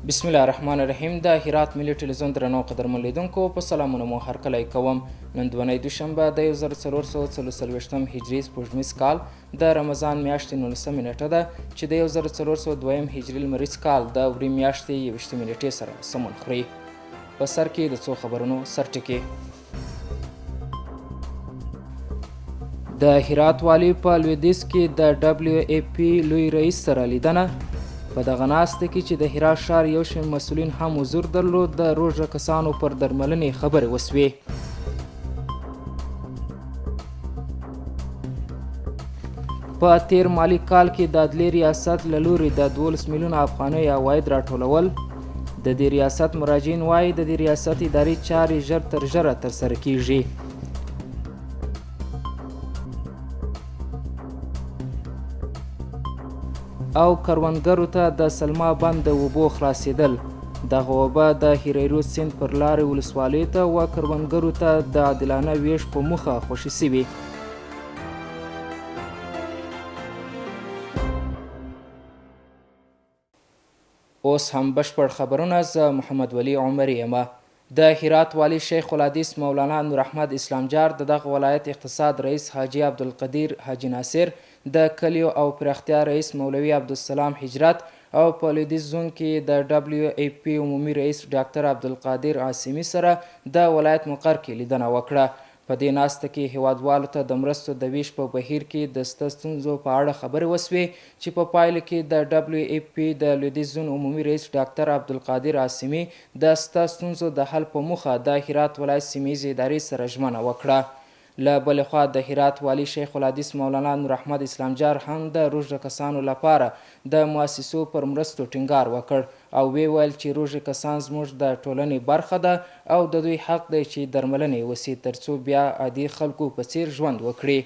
بسم الله الرحمن الرحیم د هرات ملي ټلویزیون درنو قدرمن لیدونکو په سلامونو مو هرکلی کوم. نن دونۍ دوشنبه د 1444 هجري سپوږمیز کال د رمضان میاشتې 19 نیټه ده چې د 1402 هجري لمریز کال د وري میاشتې 21 نیټې سره سمون خوري. په سر کې د څو خبرونو سرټکي. د هرات والي په لویدیځ کې د ډبلیو ای پي لوی رئیس سره لیدنه. په دغه ناسته کې چې د هرات ښار یو شمېر مسؤلین هم حضور درلود، د روږدو کسانو پر درملنې خبرې وسوې. په تیر مالي کال کې د عدلي ریاست له لوري د 12 میلیونه افغانیو عواید راټولول. د دې ریاست مراجعین وايي، د دې ریاست اداري چارې ژر تر ژره ترسره کیږي. او کروندګرو ته د سلما بند د اوبو خلاصېدل. دغه اوبه د هریرود سیند پر لارې ولسوالۍ ته و کروندګرو ته د عادلانه وېش په موخه خوشې سوي. اوس هم بشپړ خبرونه. زه محمد ولي عمري یم. د هرات والي شیخ الحدیث مولانا نور احمد اسلام جار، د دغه ولایت اقتصاد رئیس حاجي عبدالقدیر حاجي ناصر، د کلیو او پراختیا رئیس مولوي عبدالسلام هجرت او په لویدیځ زون کې د ډبلیو ای پي عمومي رئیس ډاکتر عبدالقادر عاصمي سره د ولایت مقر کې لیدنه وکړه. په دې ناسته کې هېوادوالو ته د مرستو د وېش په بهیر کې د سته ستونزو په اړه خبرې وشوې چې په پایله کې د ډبلیو ایف پي د لویدیځ زون عمومي رئیس ډاکتر عبدالقادر عاصمي د سته ستونزو د حل په موخه د هرات ولایت سیمه ییزې ادارې سره ژمنه وکړه. له بلې خوا د هرات والي شیخ الحدیث مولانا نوراحمد اسلام جار هم د روږدو کسانو لپاره د مؤسسو پر مرستو ټینګار وکړ او ویې ویل چې روږدي کسان زموږ د ټولنې برخه ده او د دوی حق دی چې درملنه یې وسي ترڅو بیا عادي خلکو په څېر ژوند وکړي.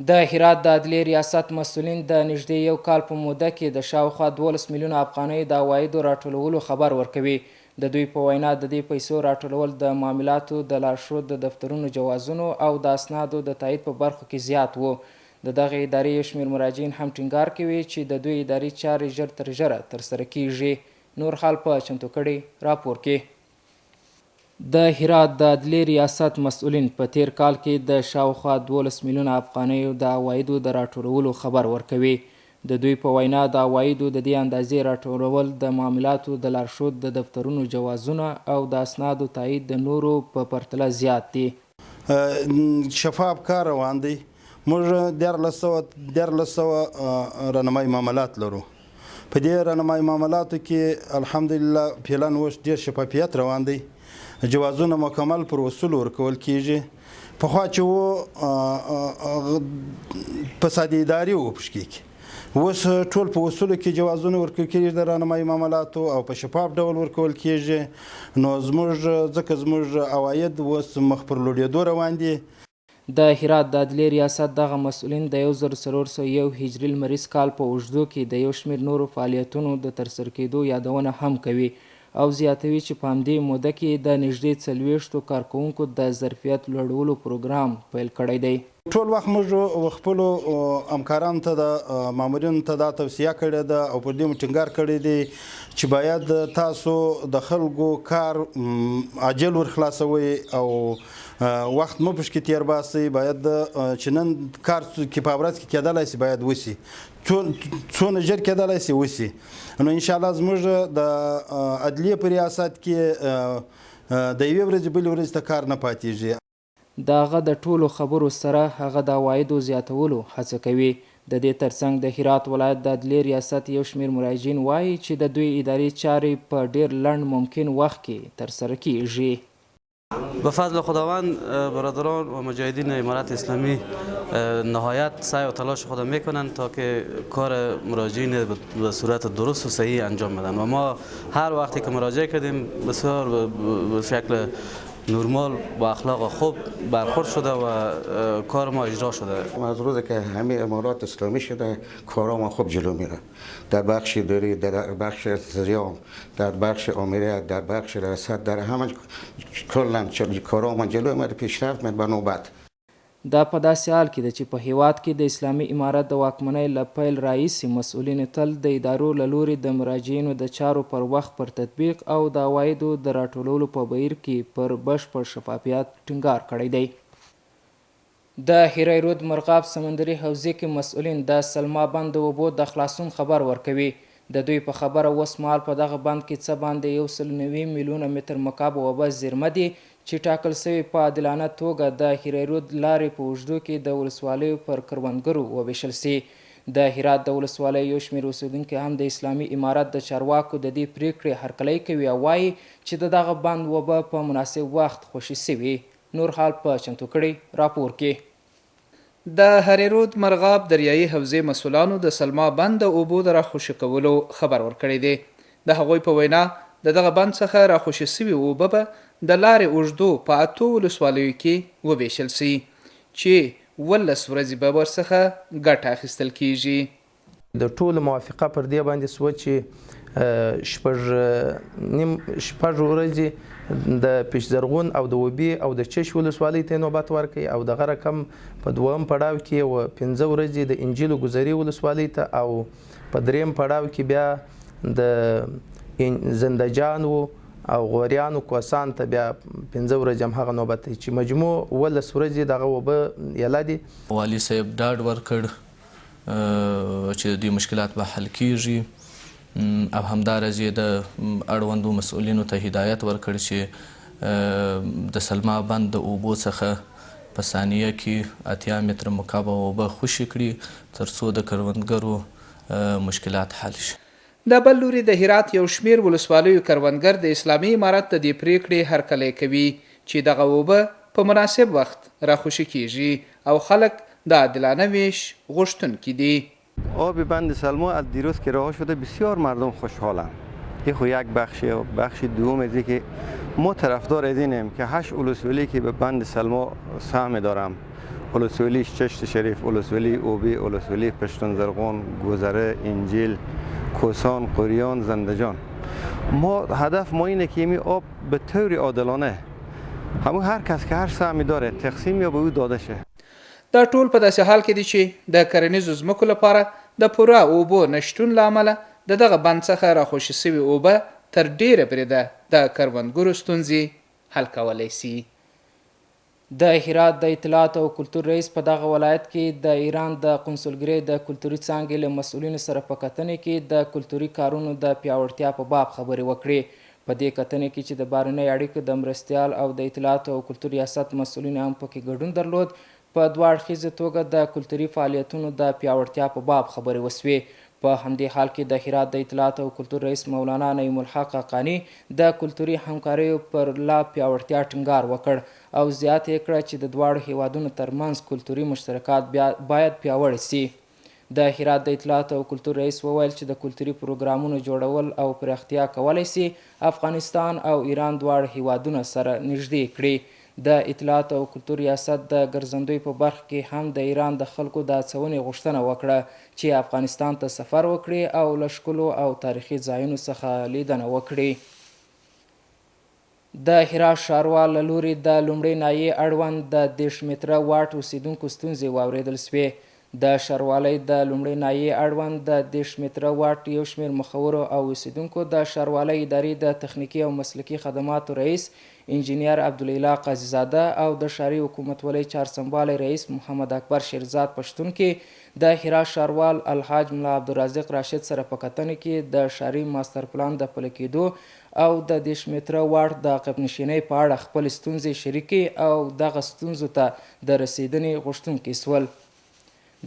د هرات د عدليې ریاست مسؤلین د نږدې یو کال په موده کې د شاوخوا 12 میلیونه افغانیو د عوایدو راټولولو خبر ورکوي. د دوی په وینا، د دې پیسو راټولول د معاملاتو د لارښود د دفترونو جوازونو او د اسنادو د تایید په برخو کې زیات وو. د دغې ادارې یو شمېر مراجعین هم ټینګار کوي چې د دوی اداري چارې ژر تر ژره ترسره کېږي. نور حال په چمتو کړي راپور کې. د هرات د عدلي ریاست مسؤلین په تېر کال کې د شاوخوا 12 میلیونه افغانیو د عوایدو د راټولولو خبر ورکوي. د دوی په وینا، د عوایدو د دې اندازې راټولول د معاملاتو د لارښود د دفترونو جوازونه او د اسنادو تایید د نورو په پرتله زیات دي. شفاف کار روان دی. موږ 1300 رهنمای معاملات لرو. په دې رهنمای معاملاتو کې الحمدلله فعلا اوس ډېر شفافیت روان دی. جوازونه مکمل پر اصول ورکول کیږي. پخوا چې وو فساد اداري وو پکې کې، اوس ټول په اصولو کې جوازونه ورکول کیږي د رهنمای معاملاتو او په شفاف ډول ورکول کیږي. نو زموږ ځکه زموږ عواید اوس مخ پر لوړېدو روان دي. د هرات د عدلي ریاست دغه مسؤلین د 1401 هجري لمریز کال په اوږدو کې د یو شمېر نورو فعالیتونو د ترسره کېدو یادونه هم کوي او زیاتوي چې په همدې موده کې د نږدې 40 کارکوونکو د ظرفیت لوړولو پروګرام پیل کړی دی. ټول وخت موږ خپلو همکارانو ته، د مامورینو ته دا توصیه کړې ده او پر دې مو ټینګار کړی دی چې باید تاسو د خلکو کار عاجل ور خلاصوئ او وخت مو پکې تیر باسئ. باید چې نن کار کې په ورځ کې کېدلی شي باید وشي، څونه ژر کېدلی شي وشي. نو انشاءالله زموږ د عدلیې په ریاست کې د یوې ورځې بلې ورځې ته کار نه پاتېږي. د هغه د ټولو خبرو سره هغه د عوایدو زیاتولو هڅه کوي. د دې ترڅنګ د هرات ولایت د عدلیې ریاست یو شمېر مراجعین وایي چې د دوی اداري چارې په ډېر لنډ ممکن وخت کې ترسره کیږي. به فضل خداوند برادران و مجاهدین امارت اسلامی نهایت سعی و تلاش خود میکنند تا که کار مراجعین به صورت درست و صحیح انجام بدن و ما هر وقتی که مراجعه کردیم بسیار به شکل نرمال با اخلاق خوب برخورد شده و کار ما اجرا شده. از روزی که همه امارات اسلامی شده کارا ما خوب جلو میره، در بخش اداری، در بخش زیام، در بخش آمریت، در بخش رصد، در همه کلا کارا ما جلو میره، پیشرفت میره به نوبت. دا په داسې حال کې ده چې په هېواد کې د اسلامي امارت د واکمنۍ له پیل راهیسې مسؤلینو تل د ادارو له لوري د مراجعینو د چارو پر وخت پر تطبیق او د عوایدو د راټولولو په بهیر کې پر بشپړ شفافیت ټینګار کړی دی. د هریرود مرغاب سمندري حوزې کې مسؤلین د سلما بند د اوبو د خلاصون خبر ورکوي. د دوی په خبره اوس مهال په دغه بند کې څه باندې 190 میلیونه متر مکعب اوبه زیرمه دي چې ټاکل شوې په عادلانه توګه د هریرود لارې په اوږدو کې د ولسوالیو پر کروندګرو ووېشل شي. د هرات د ولسوالۍ یو شمېر اوسېدونکي هم د اسلامي امارت د چارواکو د دې پرېکړې هرکلی کوي او وايي چې د دغه بند اوبه په مناسب وخت خوشې شوي. نور حال په چمتو کړي راپور کې. د هریرود مرغاب دریايي حوزې مسولانو د سلما بند د اوبو د راخوشې کولو خبر ورکړی دی. د هغوی په وینا، د دغه بند څخه راخوشې شوي اوبه به د لارې اوږدو په اتو ولسوالیو کې ووېشل شي، چې 17 ورځې به ورڅخه ګټه اخیستل کېږي. د ټولو موافقه پر دې باندې شوه چې شپږ نیم شپږ ورځې د پیش زرغون او د وبي او د چش ولسوالۍ ته نوبت ورکړي او دغه رقم په دوهم پړاو کې یو 5 ورځې د انجیلو ګذري ولسوالۍ ته او په دریم پړاو کې بیا د زندجان وو او غوریانو کوسان ته بیا 5 ورځې هم هغه نوبت دی چې مجموع 18 ورځې دغه اوبه یله دي. والي صاحب ډاډ ورکړ چې د دوی مشکلات به حل کیږي او همداراز یې د اړوندو مسؤلینو ته هدایت ورکړ چې د سلما بند د اوبو څخه په ثانیه کې 80 متر مکعب اوبه خوشې کړي ترڅو د کروندګرو مشکلات حل شي. د بل لوري د هرات یو شمېر ولسوالیو کروندګر د اسلامي امارت د دې پرېکړې هرکلی کوي چې دغه اوبه په مناسب وخت راخوشې کېږي او خلک د عادلانه وېش غوښتونکي دي. آب بند سلما از دیروز که رها شده بسیار مردم خوشحالند. این خو یک بخشی و بخش دوم از که ما طرفدار از اینیم که 8 ولسوالی که به بند سلما سهم دارم، ولسوالی چشت شریف، ولسوالی اوبی، ولسوالی پشتون زرغون، گذره، انجیل، کوسان، قریان، زندجان، ما هدف ما اینه که این آب به طور عادلانه همون هر کس که هر سهمی داره تقسیم یا به او داده شه. دا ټول په داسې حال کې دي چې د کرنیزو ځمکو لپاره د پوره اوبو نشتون له امله د دغه بند څخه راخوشې شوي اوبه تر ډېره بریده د کروندګرو ستونزې حل کولی شي. د هرات د اطلاعاتو او کلتور رئیس په دغه ولایت کې د ایران د قونسلګرۍ د کلتوري څانګې له مسؤلینو سره په کتنې کې د کلتوري کارونو د پیاوړتیا په باب خبرې وکړې. په دې کتنې کې چې د بهرنیو اړیکو د مرستیال او د اطلاعاتو او کلتور ریاست مسؤلینو هم پکې ګډون درلود، په دوه اړخیزه توګه د کلتوري فعالیتونو د پیاوړتیا په باب خبرې وشوې. په همدې حال کې د هرات د اطلاعاتو او کلتور رئیس مولانا نعیم الحق حقاني د کلتوري همکاریو پر لا پیاوړتیا ټینګار وکړ او زیاته یې کړه چې د دواړو هېوادونو ترمنځ کلتوري مشترکات باید پیاوړي شي. د هرات د اطلاعاتو او کلتور رئیس وویل چې د کلتوري پروګرامونو جوړول او پراختیا کولی شي افغانستان او ایران دواړه هېوادونه سره نږدې کړي. د اطلاعاتو او کلتور ریاست د ګرځندوی په برخه کې هم د ایران د خلکو د هڅونې غوښتنه وکړه چې افغانستان ته سفر وکړي او له ښکلو او تاریخي ځایونو څخه لیدنه وکړي. د هرات ښاروال له لوري د لومړۍ ناحیې اړوند د 30 متره واټ اوسېدونکو ستونزې واورېدل شوې. د ښاروالۍ د لومړۍ ناحیې اړوند د 30 متره واټ یو شمېر مخورو او اوسېدونکو د ښاروالۍ ادارې د تخنیکي او مسلکي خدماتو رئیس انجینر عبدالاله قاضي زاده او د ښاري حکومتولۍ چارسمبالی رئیس محمد اکبر شیرزاد په شتون کې د هرات ښاروال الحاج ملا عبدالرازق راشد سره په کتنه کې د ښاري ماستر پلان د پلي کېدو او د 30 متره واټ د عقب نشینۍ په اړه خپلې ستونزې شریکې او دغه ستونزو ته د رسېدنې غوښتونکي شول.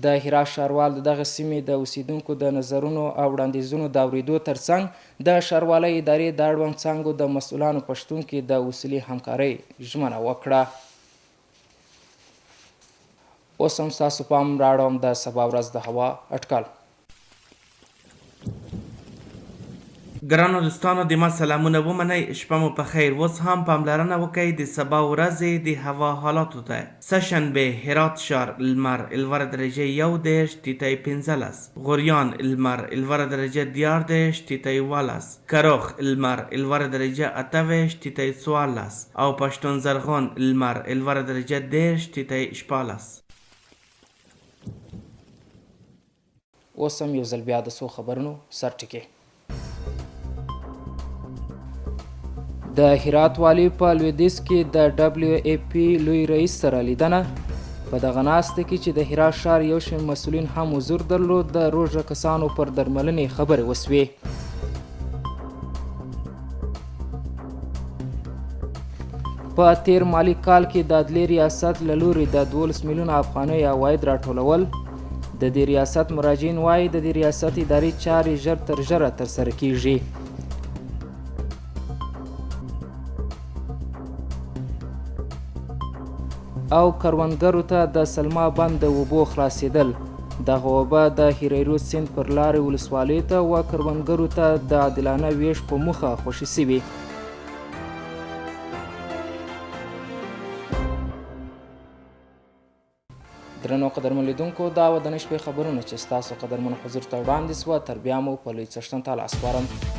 د هرات ښاروال د دغه سیمې د اوسېدونکو د نظرونو او وړاندیزونو د اورېدو ترڅنګ د ښاروالۍ ادارې د اړوند څانګو د مسؤلانو په شتون کې د اصولي همکارۍ ژمنه وکړه. اوس هم ستاسو پام رااړوم د سبا ورځ د هوا اټکل. ګرانو دوستانو د ما سلامونه ومنئ، شپه مو په خیر. اوس هم پاملرنه وکړئ د سبا ورځې د هوا حالاتو ته. سه شنبه، هرات ښار، لمر، لوړه درجه 31، ټیټی 15. غوریان، لمر، لوړه درجه 33، ټیټی 17. کرخ، لمر، لوړه درجه 28، ټیټی 14. او پښتون زرغون، لمر، لوړه درجه 30، ټیټی 16. اوس هم یو ځل بیا د څو خبرونو سرټکي. د هرات والي په لویدیځ کې د ډبلیو ای پي لوی رئیس سره لیدنه. په دغه ناسته کې چې د هرات ښار یو شمېر مسؤلین هم حضور درلود، د روږدو کسانو پر درملنې خبرې وسوې. په تېر مالي کال کې د عدلي ریاست له لوري د 12 میلیونه افغانیو عواید راټولول. د دې ریاست مراجعین وايي، د دې ریاست اداري چارې ژر تر ژره ترسره کیږي. او کروندګرو ته د سلما بند د اوبو خلاصېدل. دغه اوبه د هریرود سیند پر لارې ولسوالیو ته و کروندګرو ته د عادلانه وېش په موخه خوشې شوي. درنو قدرمن لیدونکو، دا وه د نن شپې خبرونه چې ستاسو قدرمن حضور ته وړاندې سوه. تر بیا مو په لوی څښتن تعالی سپارم.